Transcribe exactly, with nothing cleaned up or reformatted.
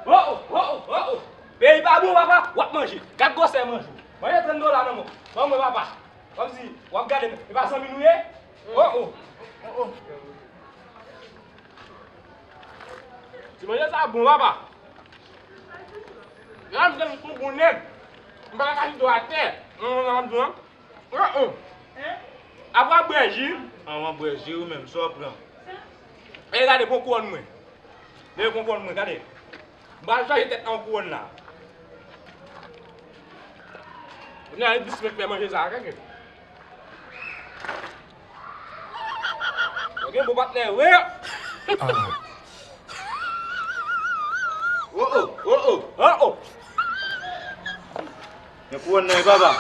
Oh, oh, oh, oh, oh. Peyi pa bon, papa, w ap manje. Gad gwosè manje w. Manje trant dola nan men w. Ban mwen, papa. Kòmsi w ap gade m. E pa zanmi nou ye? Oh, oh. Oh, oh. Ti manje sa bon, papa. La, m se yon bon nèg. M pa ka chita atè. Non, non, non, non. Apre w ap bwè ji. An, w ap bwè ji ou menm, sa w pran. E gade, pran kouwòn mwen. Lè pran kouwòn mwen, gade. M pral chaje tèt nan kouwòn la. Kounye a, dis mèt fè manje sa, gade. Yo gen bon patnè, wi. Oh, oh, oh, oh. Oh, oh. Men kouwòn nan, papa.